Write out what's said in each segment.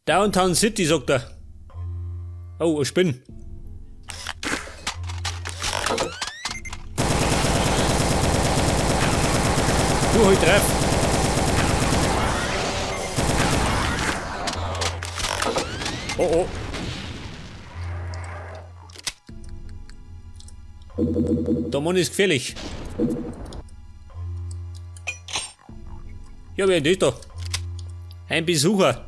Downtown City, sagt er. Oh, eine Spinne. Du, hol treff. Oh, oh. Der Mann ist gefährlich. Ja, wer ist das da? Ein Besucher.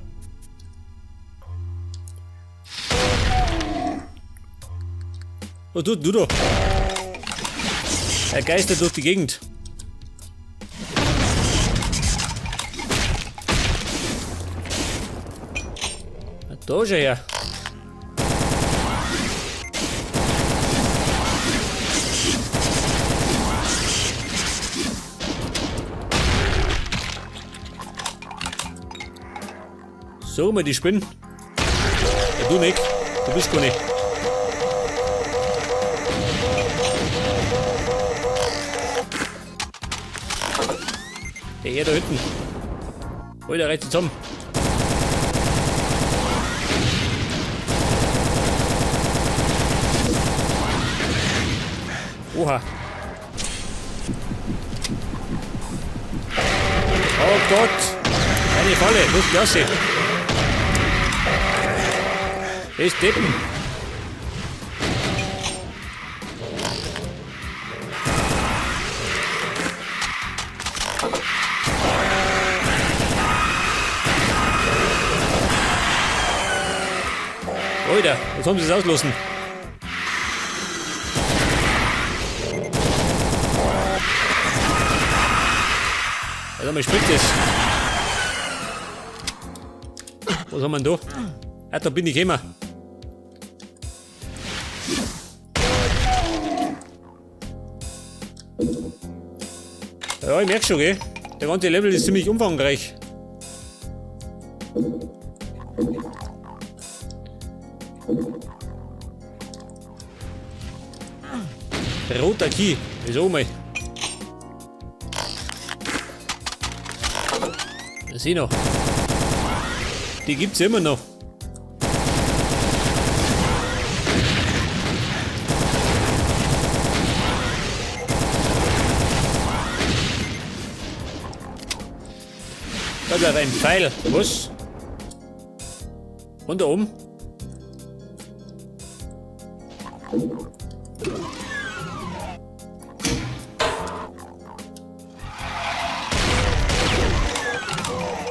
Was tut du da? Er geistert durch die Gegend. Da schau her. So, mal die Spinnen. Ja, du nicht. Du bist gar nicht. Der hier da hinten. Alter, reißt zusammen. Oha. Oh Gott. Eine Falle. Los, Klasse. Das ist Deppen. Alter, was haben sie es auslassen? Also, man springt das. Was haben wir denn da? Ah, da bin ich immer. Ja, ich merk schon, gell? Der ganze Level ist ziemlich umfangreich. Roter Key. Wieso mal? Das ich noch. Die gibt's immer noch. Da bleibt ein Pfeil. Was? Und da oben?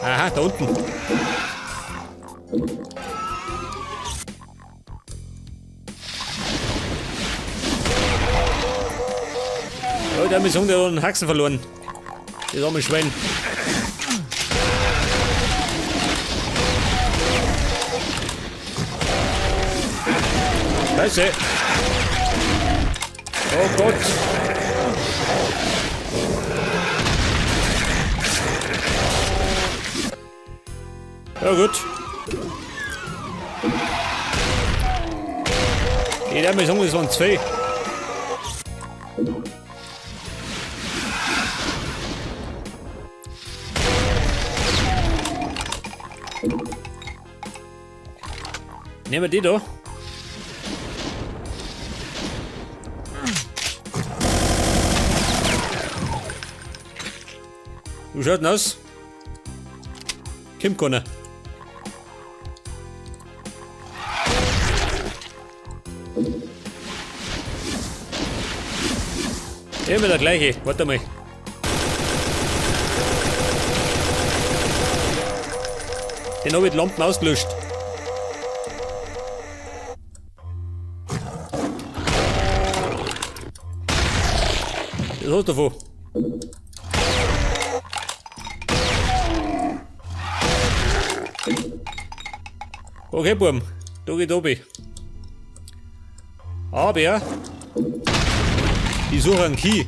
Aha, da unten. Ja, der hat der hat einen Haxen verloren. Das arme Schwein. Scheiße. Oh Gott. Ja gut. Ich darf mir sagen, es waren zwei. Nehmen wir die da. Wie schaut denn aus? Kommt keiner. Immer der gleiche. Warte mal. Den habe ich die Lampen ausgelöscht. Das hast du davon. Okay, Burm, da geht obi. Aber ich suche einen Key.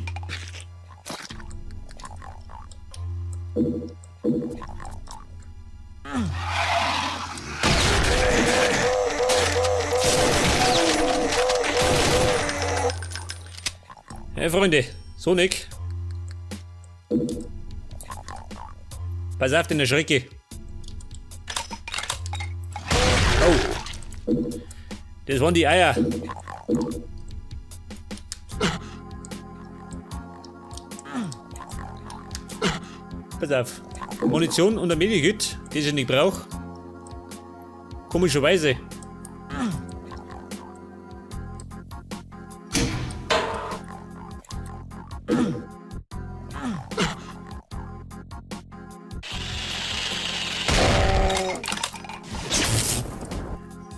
Hey Freunde, so nicht. Pass auf den Schrecke. Oh. Das waren die Eier. Pass auf. Munition und ein Medikit, das ich nicht brauche. Komischerweise.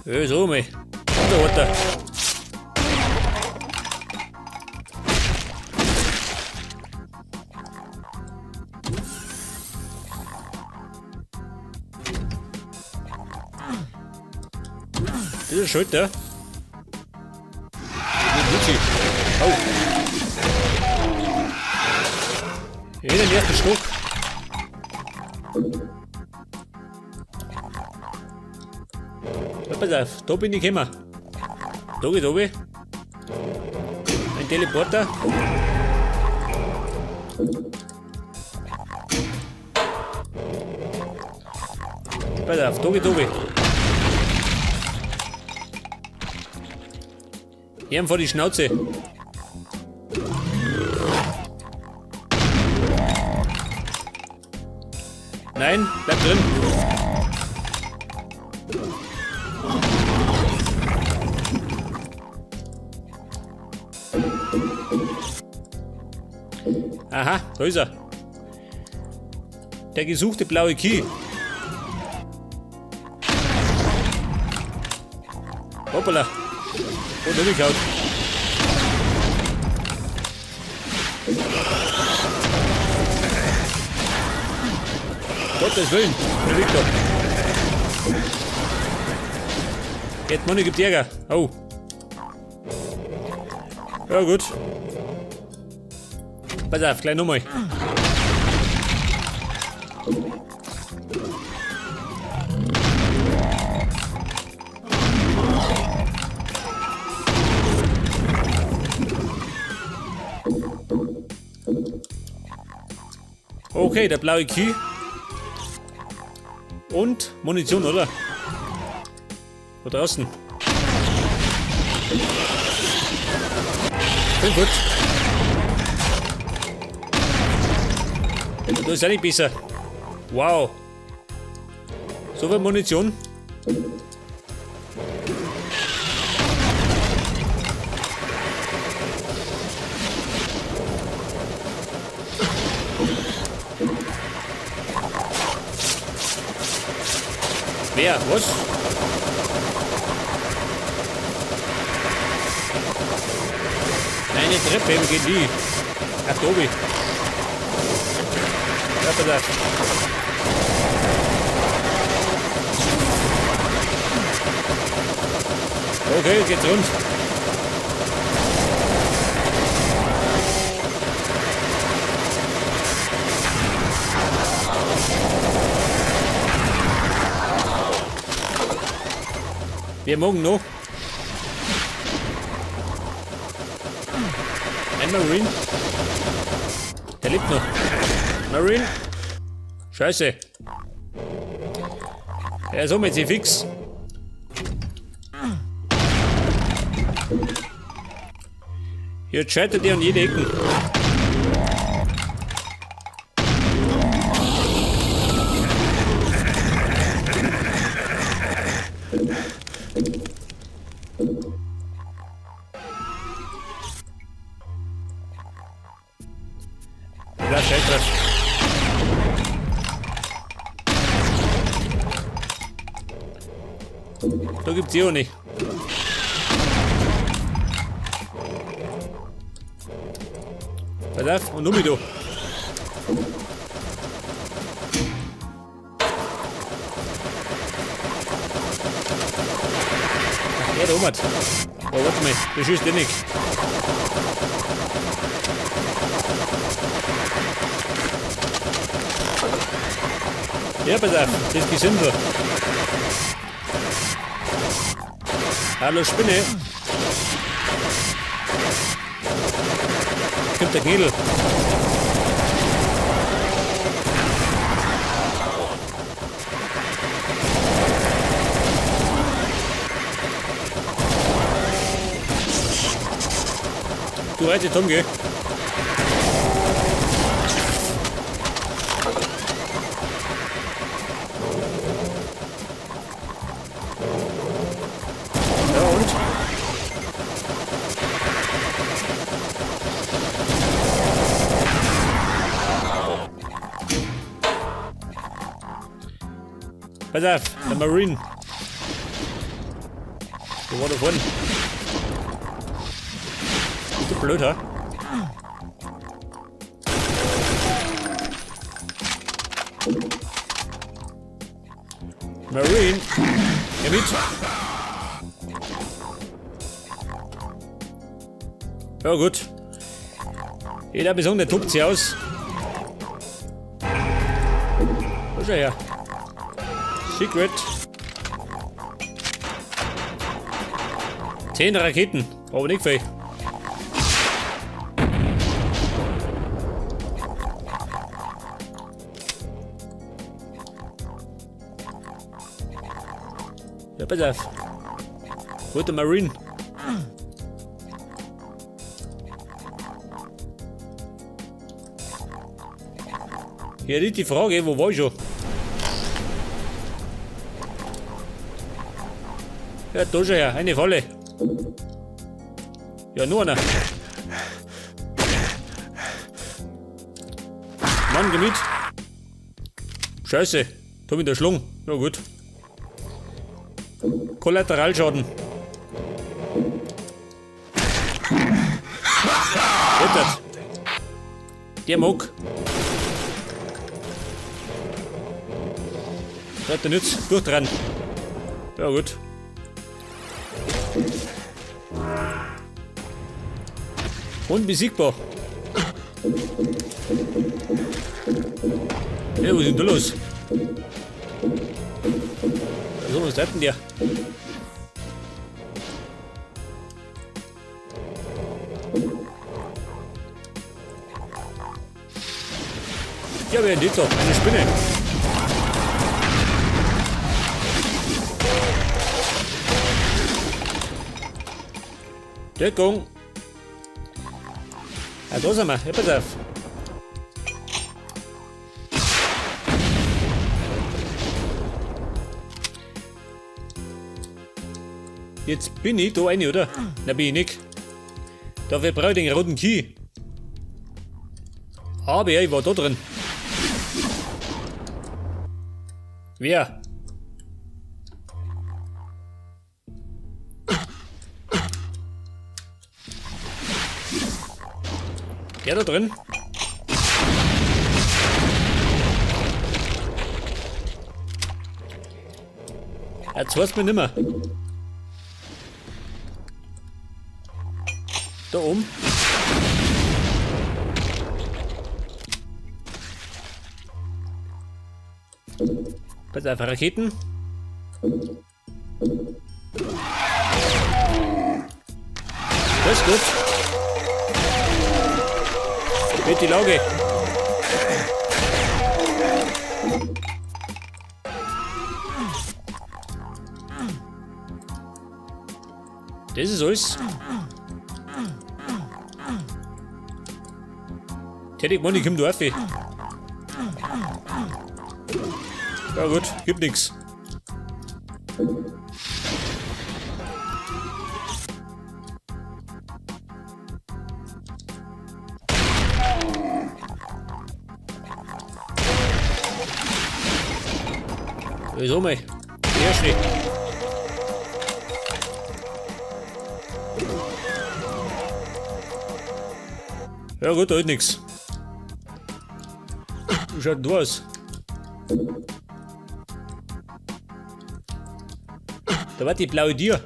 Ja, so mal. Da hat er. Das ist ein Schalter. Oh. In den ersten Stock. Ja, pass auf, da bin ich gekommen. Da geht runter. Ein Teleporter. Pass auf, da geht runter. Ihm vor die Schnauze. Nein, bleib drin. Aha, da ist er. Der gesuchte blaue Key. Hoppala. Und umgehauen. Gottes Willen, der liegt da. Jetzt Money gibt Ärger. Oh. Ja gut. Pass auf, gleich nochmal. Okay, der blaue Key. Und Munition, oder? Da draußen. Bin gut. Da ist auch nicht besser. Wow. So viel Munition. Wer? Was? Eine Treppe, wo geht die? Ach, da oben. Ja, pass auf. Okay, geht's rund. Wir morgen noch. Ein Marine. Der lebt noch. Marine. Scheiße. Ja, so mit sie fix. Jetzt scheitert ihr an jede Ecke. Ja, scheiß drauf. Da gibt's eh auch nicht. Pass auf, und um mich da. Ach, der da oben hat. Oh, warte mal, der schießt eh nicht. Ja, pass auf, das Gesindel. Hallo Spinne. Kommt der Knädel. Du reißt Tom, gell? Ja und? Pass auf, der Marine. Der war da vorne. Bist du blöd, ha? Marine! Geh mit! Ja gut. Ich darf sagen, der tobt sich aus. Wo ist er her? Secret. 10 Raketen, aber nicht viel. Ja, pass auf. Wo ist der Marine? Hier liegt die Frage, wo war ich schon? Ja, da schon her, eine Falle. Ja, nur einer. Mann, geh mit. Scheiße, da hab ich der Schlung. Ja gut. Kollateralschaden. Rettet. Der mag. Hat der nützt. Durch dran. Ja gut. Unbesiegbar. Ja, was ist denn da los? So, was treibt denn der? Ja, wer entdeckt doch? Eine Spinne. Deckung. Ja, da sind wir. Ja, pass auf. Jetzt bin ich da rein, oder? Na, bin ich nicht. Dafür brauche ich den roten Key. Aber ja, ich war da drin. Wer? Der da drin? Jetzt weiß man nimmer. Da oben. Pass auf, Raketen. Das ist gut. Wird die Lage. Das ist alles. Tätig Money kommt auf. Ja gut, gibt nix. Wieso mal? Erste. Ja gut, da ist nix. Wie schaut denn du aus? Da war die blaue Tür.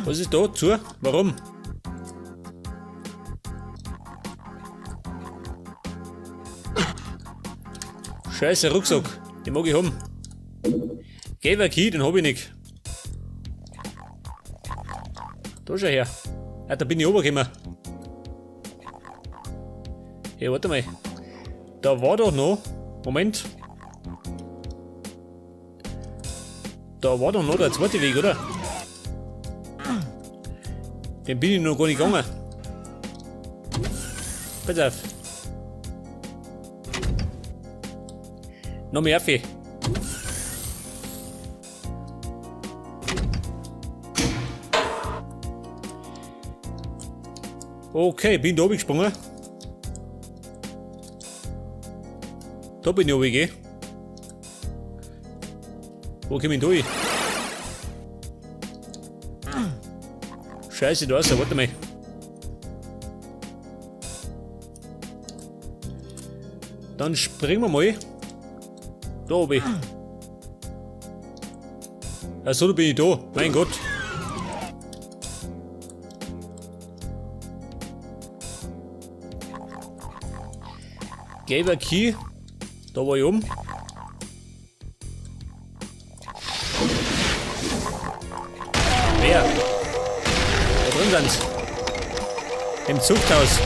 Was ist da zu? Warum? Scheiße, Rucksack. Den mag ich haben. Geh weg hin, den hab ich nicht. Da schau her. Ah, da bin ich runtergekommen. Hey, warte mal. Da war doch noch. Moment. Da war doch noch der zweite Weg, oder? Den bin ich noch gar nicht gegangen. Pass auf. Noch mehr auf. Okay, bin da oben gesprungen. Da bin ich oben, gell? Wo komm ich durch? Scheiße, da ist er, warte mal. Dann springen wir mal. Da oben. Achso, da bin ich da. Mein Gott. Gelber Key. Da war ich oben. Wer? Da drin sind's. Im Zuchthaus.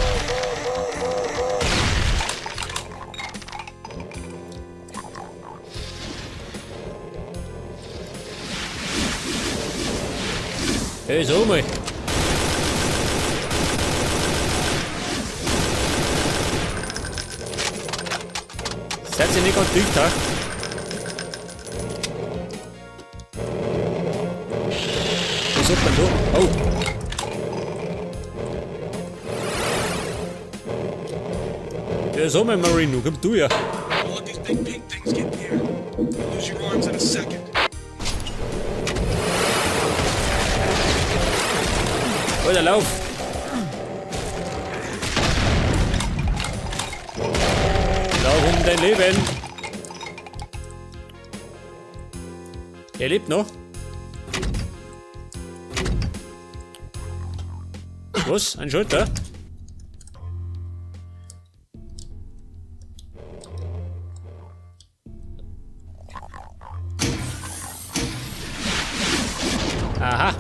Hey, so mal. Seid ihr nicht ganz dicht, ha? Was sagt man da? Oh! Ja, so mein Marine, wo kommst du her? Don't let these big pink things get near. You'll lose your arms in a second. Alter, lauf! Lauf um dein Leben! Er lebt noch. Was? Ein Schalter? Aha.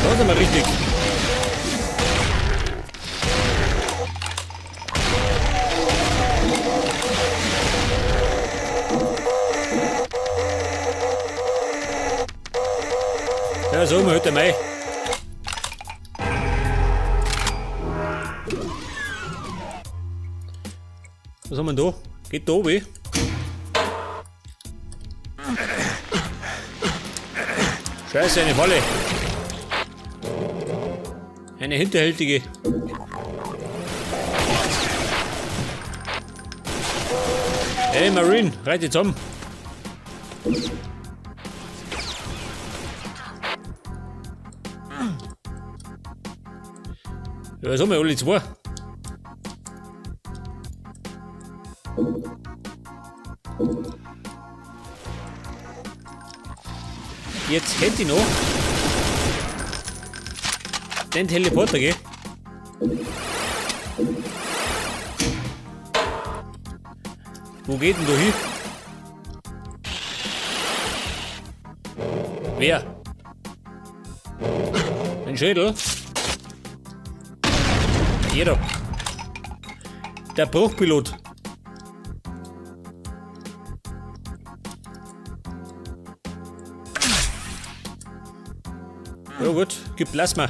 Da sind wir richtig. Ja, so, wir heute Mai. Was haben wir denn da? Geht da oben? Scheiße, eine Falle. Eine hinterhältige. Hey Marine, reit zusammen. Ja, so wir alle zwei. Jetzt hätte ich noch den Teleporter, gell? Wo geht denn da hin? Wer? Ein Schädel? Jeder. Der Bruchpilot. Ja gut, gib Plasma.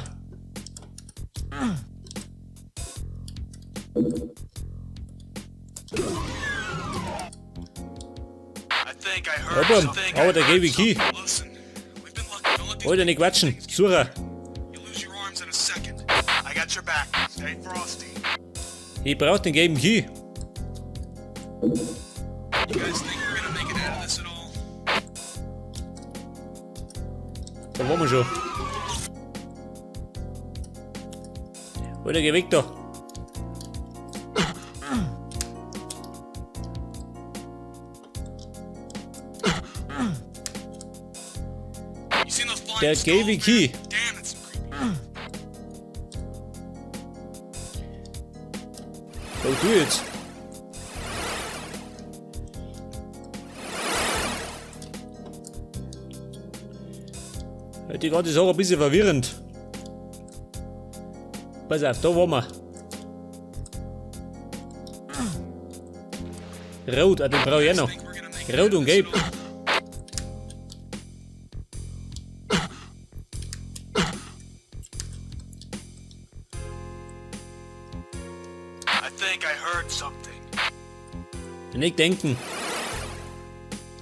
Aber, aber der gelbe Key. Alter, nicht quatschen. Sucher. Ich brauch den gelben Key. Da waren wir schon. Alter, geh weg da. Der gelbe Key. Oh, du jetzt. Die ganze Sache ein bisschen verwirrend. Pass auf, da waren wir. Rot, ah, den brauche ich auch noch. Think we're gonna make it Rot out und of this gelb. at all? I think I heard something. Nicht denken.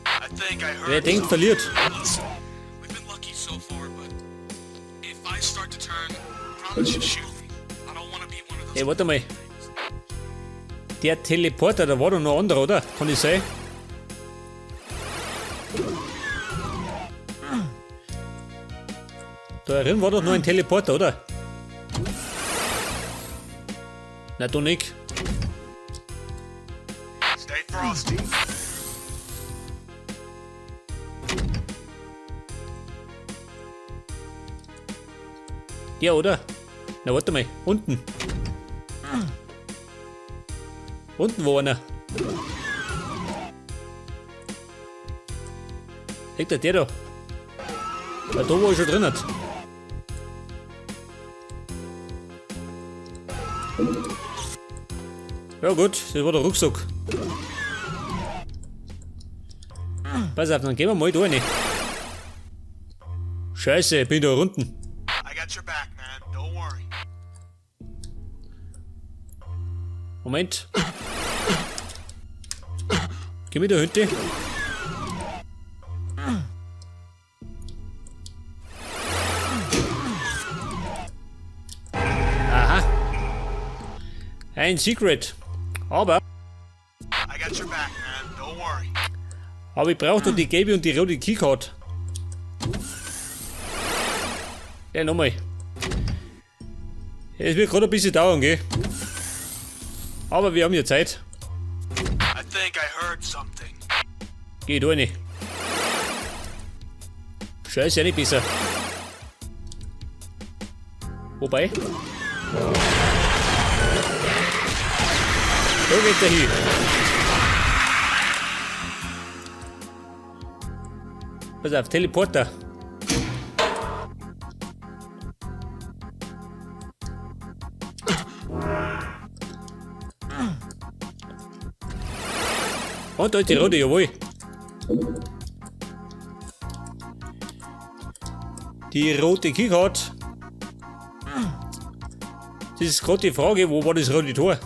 I think I heard Wer denkt, something. verliert. Listen, we've been lucky so far, but if I start to turn, promise you shoot me. I don't want to be one of those. Ey, warte mal. Der Teleporter, da war doch noch ein anderer, oder? Kann das sein? Da drin war doch noch ein Teleporter, oder? Na, du nicht. Stay frosty. Der, oder? Na, warte mal. Unten. Unten war einer. Liegt der da? Weil da war ich schon drin. Hat. Ja gut, das war der Rucksack. Pass auf, dann gehen wir mal da rein. Scheiße, ich bin da unten. I got your back, man. Don't worry. Moment. Geh mit der Hütte. Aha. Ein Secret. Aber, I got your back, man. Don't worry. aber ich brauche doch die gelbe und die rote Keycard. Ja, nochmal. Es wird gerade ein bisschen dauern, gell? Aber wir haben ja Zeit. I think I heard something. Geh da rein. Scheiße, ja nicht besser. Wobei. Da geht der hin. Pass auf, Teleporter. Und da ist die rote, jawohl. Die rote Keycard. Das ist gerade die Frage, wo war das rote Tor?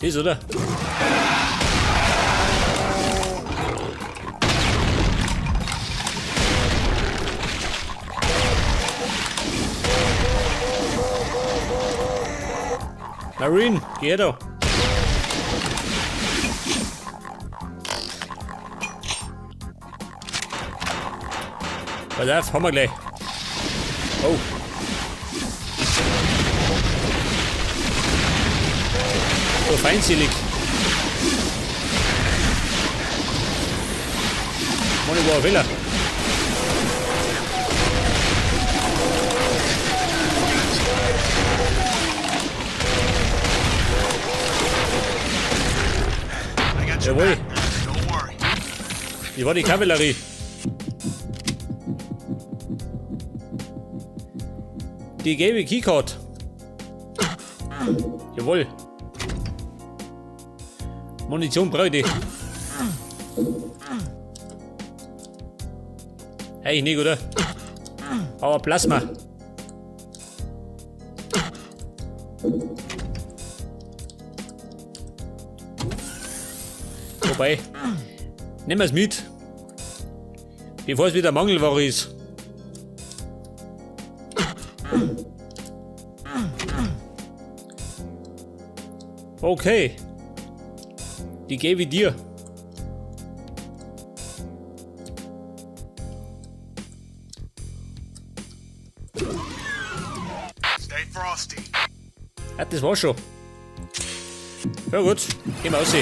Das, oder? Marine, geh her da. Pass auf, haben wir gleich. Oh. So feindselig. Mann, ich war ein Fehler. I got your Jawohl. back, man. Don't worry. Ich war die Kavallerie. Die gelbe Keycard. Jawohl. Munition brauche ich. Eigentlich nicht, oder? Aber Plasma. Wobei, nehmen wir es mit. Bevor es wieder Mangelware ist. Okay. Die gebe ich dir. Stay frosty. Ja, das war schon. Ja gut, gehen wir raus.